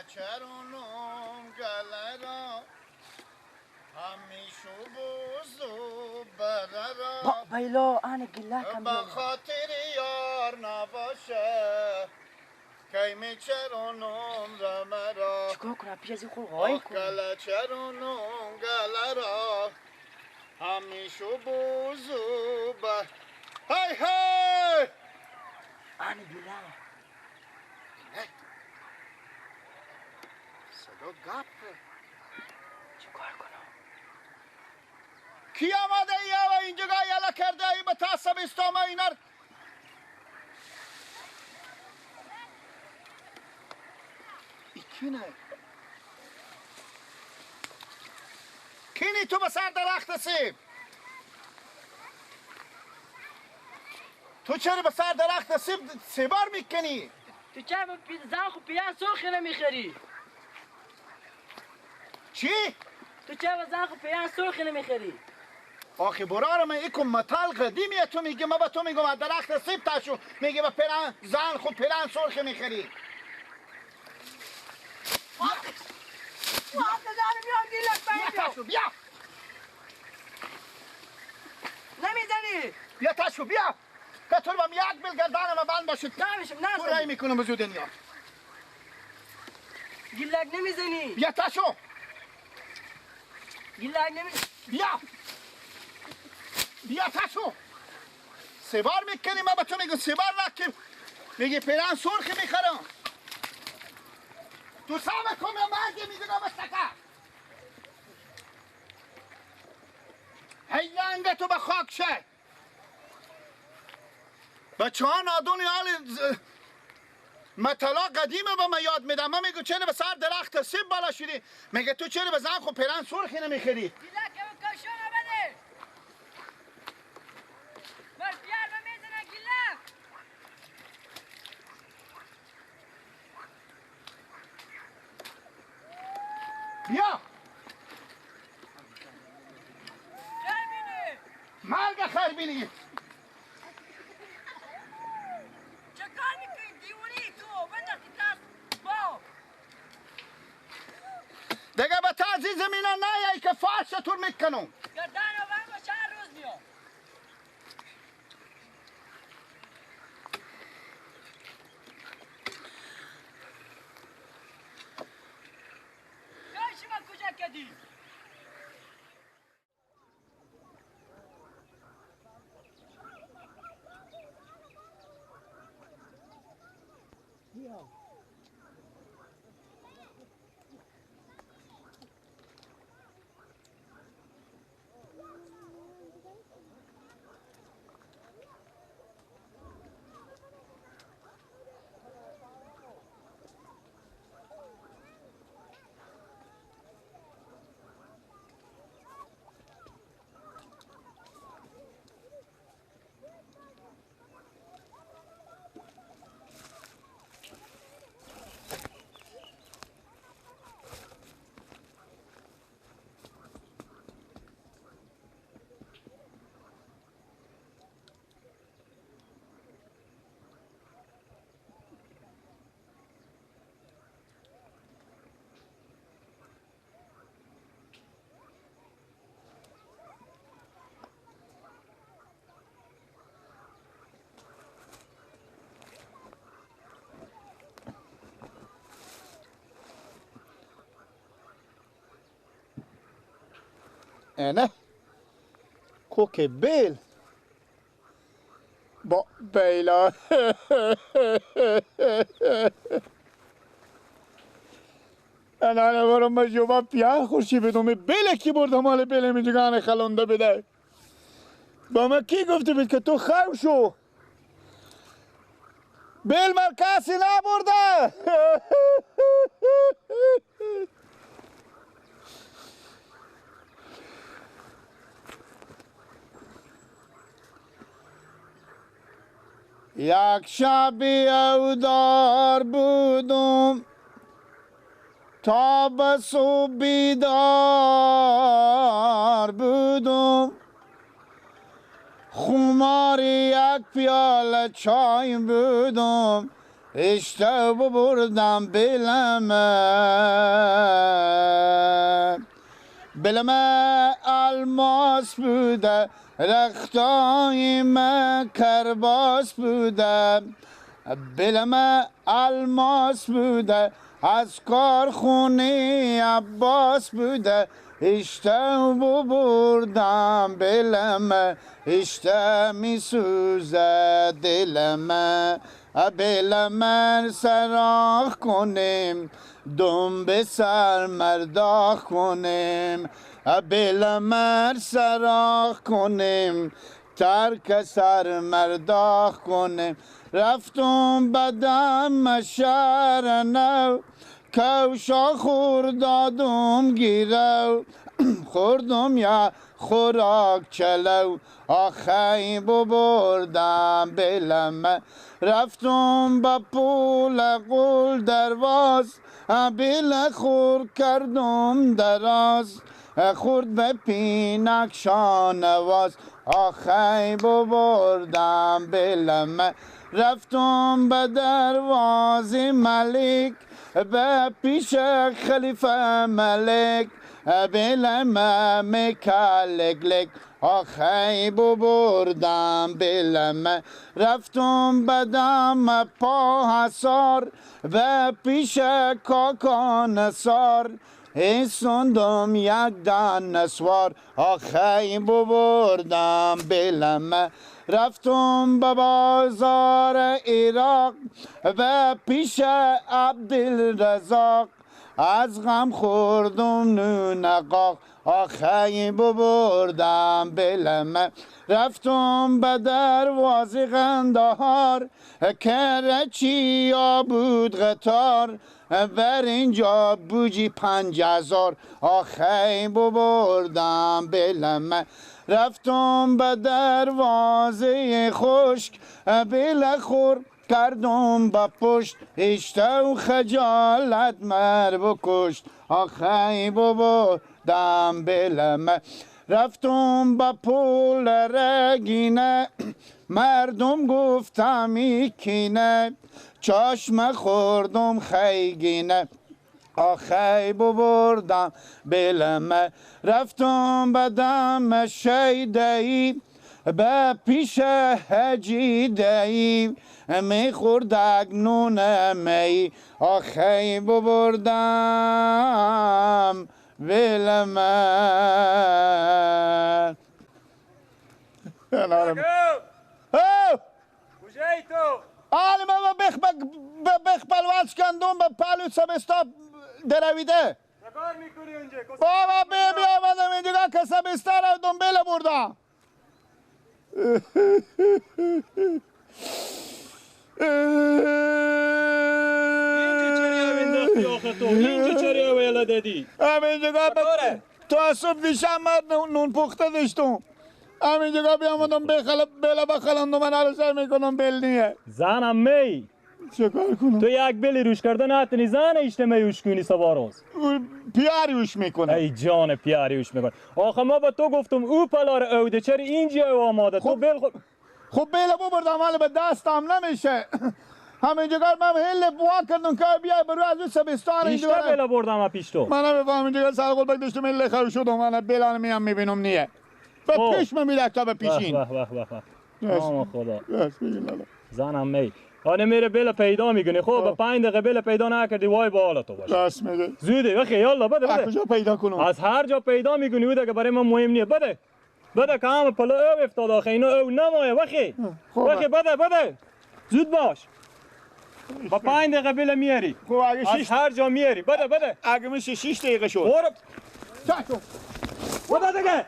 میچرونم گله را همیشه بوزو بره را بیلا آن گله کم به خاطر یار نباشه کی میچرونم رمه را چیکار کنم پیش از خور غای کنم گله چرونم گله را همیشه بوزو بره هی هی آن گله صدا گپه چیکار کنم؟ کی آمده ای و اینجا یلا کرده ای به تعصب استامه اینر ای کی نه؟ کینی تو به سر درخت سیب؟ تو چرا به سر درخت سیب سیبار میکنی؟ تو چرا زن خو پیرن سرخی نمیخری؟ چی؟ تو چرا زن خو پیرن سرخی نمیخری؟ آخه برار من ایکو متل قدیمیه تو میگی من به تو میگم از درخت سیب تشو میگی به پیرن زن خو پیرن سرخی میخری. بیا تشو بیا نمیزنی بیا تشو بیا که تو رو با یک بیل گردنم بند باشید نمیشم نه تو رای میکنم به زود دنیا گیلک نمیزنی بیا تشو گیلک نمی بیا بیا تشو سه بار میکنی من به تو میگم سه بار نکیم میگی پیرن سرخی میخرم تو سامه کن یا مردی میگم بستکه هی لنگه تو به خاک شه بچه ها نادونی حال مطلا قدیمه به من یاد میدم من میگم چرا به سر درخت سیب بالا شدی میگه تو چرا به زن خو پیرن سرخی نمیخری بیا مرگ خربینی چه کار میکنی دیوونی تو بنداختی دست با دیگه به تازی زمینه نیایی که فرشتون میکنم گردن آورم با چند روز میام شما کجا کردی؟ اینه کوک بیل با بیلا انا برم مجوبا پیار خوشی بدم بیل کی بردم مال بیل میجگان خلونده بده با ما کی گفته بود که تو خو شو بیل مال کسی نبرده یک شبی اودار بودم تا به صبح بیدار بودم خمار یک پیاله چای بودم İşte bu buradan bileme. Bileme almas bude, rehtayime kerbas bude. Bileme almas bude, از کارخونه عباس بوده. İşte bu buradan bileme, işte mi süze dileme. Bileme serah کنیم, دم به سر مرداخ کنیم. Bileme serah کنیم، ترک سر مرداخ کنیم. رفتم بدم شهر نو، کوشا خوردادم گیرو. خوردم یا خوراک چلو، آخی ببردم بلمه. رفتم با پول قول درواز، بیل خور کردم دراز. خورد به پینک شانواز، آخی ببردم بلمه. رفتم به درواز ملک، به پیش خلیفه ملک. بلمه میکلک لک، آخی ببردم بلمه. رفتم به دم پا حصار، به پیش کاکا نصار. ایسوندم یک دن نسوار، آخی ببردم بلمه. رفتم به بازار عراق، به پیش عبدالرزاق. از غم خوردم نون قاق، آخی ببردم بلمه. رفتم به درواز قندهار، کرچیا بود قطار. بر اینجا بوجی 5000، آخی ببردم بلمه. رفتم به دروازه خشک، بل خور کردم به پشت. اشته و خجالت مر بکشت، آخی ببردم بلمه. رفتم به پول رگینه، مردم گفتم ایکینه. چشم خوردم خیگینه، آخی ببردم بلمه. رفتم به دم شیده‌ای، به پیش حجیده‌ای. می خوردک نون می، آخی ببردم بلمه. کجایی تو؟ آله من بخ پلوانش کندم به پلو سبستا درویده. چکار میکنی اونجا؟ بابا بی آمدم اینجا که سبستا رو دنبیل بردم. اینجا چرا انداختی آخه تو؟ اینجا چرا ویلا دادی؟ همینجا تو از صبح دیشب من نون پخته داشتم. همینجا بیامدم بله بخلندم، من هر سر میکنم بل نیه. زنم می چه کار کنم؟ تو یک بلی روش کرده نتونی زن ایشته میوش کنی سوار روز. پیاری روش میکنه. ای جان پیاری روش میکنه. آخه ما با تو گفتم او پلار اوده چرا اینجا او آماده تو بل خب بله ببردم حالا به دستم نمیشه. همینجا من هل بوا کردم که بیای برو از اون سبستان اینجا بله بردم پیش تو. من نمیفهمم اینجا سر قلبک داشتم هل خر شدم من بلان میام میبینم نیه. به پیش من میره تا به پیشین. واه واه واه واه. نام خدا. زنم می. آنه میره بله پیدا میکنه. خب با 5 دقیقه بله پیدا نکردی وای به حالت تو باشه. راست میگه. زوده بخی یالا بده بده. از کجا پیدا کنم؟ از هر جا پیدا میکنی او دیگه برای من مهم نیه. بده. بده که هم پلو او افتاد آخه اینا او نمایه بخی. بخی بده بده. زود باش. با 5 دقیقه بله میاری. خب اگه از هر جا میاری. بده بده. اگه میشه 6 دقیقه شد. برو. چاکو. بده دیگه.